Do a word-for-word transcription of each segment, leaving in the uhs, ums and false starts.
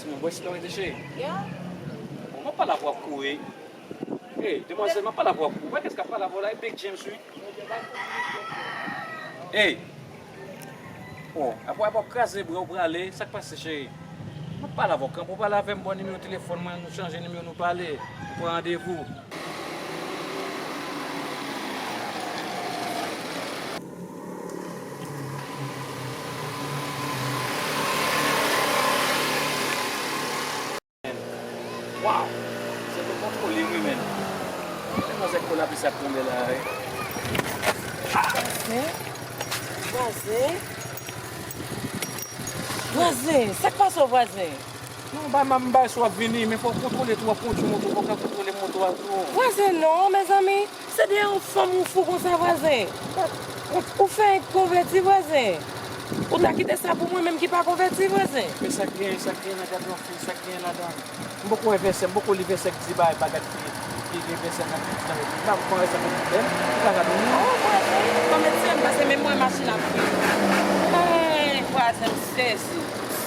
Mwen bwè si lò rete cheri. Yeah. Bon, m ap pale avè w ap kouri. Hey, demwazèl, m ap pale avè w ap kouri. Wè kès k ap pale avè w la, e Big James, wi. Hey. Oh, apre w ap kraze bra w prale, sa k pase, cheri? M ap pale avè w, kanpe w pale avè m, ba w nimewo telefòn mwen, nou chanje nimewo, nou pale, nou pran randevou. Waw! Se pou kontwole wi, men. Kite manzè k ap tonbe la, wi. Vwazen? Vwazen? Vwazen, sa k pase w, vwazen? Non, bay m bay si w ap vini, men fò w kontwole tou, w ap kondui moto, fò w ka kontwole moto a tou. Vwazen, non, mezanmi. Se de yon fanm ou fou konsa, vwazen. Ou, ou fenk konvèti, vwazen. Ou ta kite sa pou mwen menm ki pa konvèti, vwazen. Men sa k gen, sa k gen nan gad yon fi, sa k gen ladan. M poko wè vèsè, m poko li vèsè k di bay bagay ki, ki gen vèsè nan Bib la. M pa konn wè sa pou pwoblèm. Ou ka gade non. Oh, vwazen, konvèti m pase menm mwen machin ap fè. Hey, vwazen, m sezi.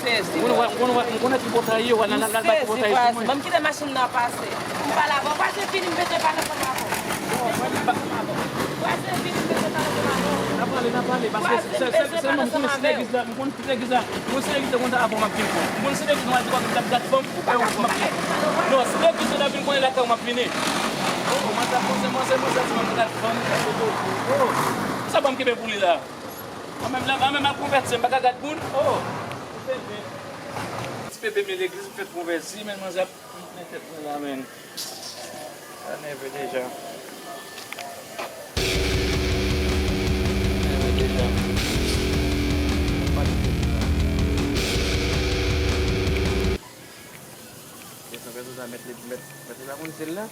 Sezi, m konn wè, m konn wè, m konn wè ki bòtay yo, wè, nan, nan, nan, bay ki bòtay yo sou mwen. Ban m kite machin nan pase. M pale avè w. Vwazen, vini, m bezwen pale ansanm avè w. Vwazen, vini, m bezwen pale ansanm avè w. N a pale, n a pale, paske se, se, se, se, m konn si legliz la, m konn si legliz la, m konn si legliz la konn sa avan m ap vin pran. M konn si legliz la di w ap vin ap gad fanm, ou pa ka pran m ap vin. Non, si legliz la vin konnen lakay ou m ap vini. Oh, mwen sa panse, mwen se, mwen se ti mwen gad fanm. Oh, sa ban m kenbe pou li la. Mwen menm la, mwen menm ap konvèti, m pa ka gad moun. Oh! Ti bebe m legliz, m fèk konvèti, men manzè ap men tèt mwen la, men. Sa nève deja. Nève deja. Desann pèsonn sa mèt li, mèt, mèt li pa konn se l la.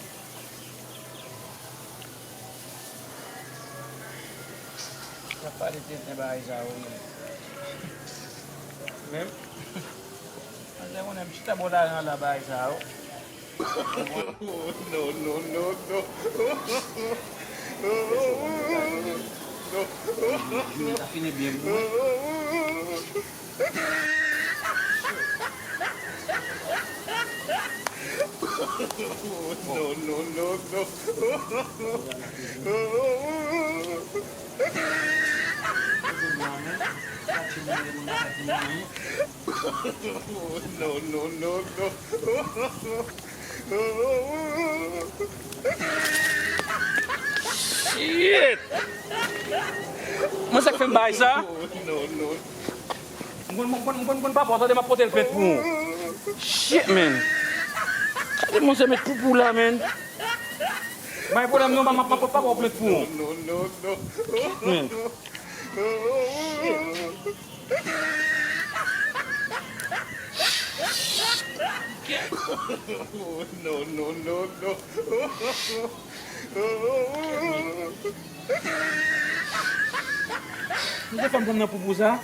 Sa pale tenten bagay sa yo menm. Menm. Ann te konnen m chita bò lajan la bagay sa yo. No, no, no, no. Jounen ta fini byen pou mwen. No, no, no, no. No, no, no, no. Shit! Mwen sa k fè m bay sa? No, no. M konn, m konn, m konn, m konn papa w, tande m ap pote l plent pou ou. Shit, man. Gade manzè met poupou la, man. Bay pwoblèm non, m ap, m ap pote papa w plent pou ou. No, no, no, no. Shit, man. Shit. No, no, no, no. M te fè m pran nan poupou sa.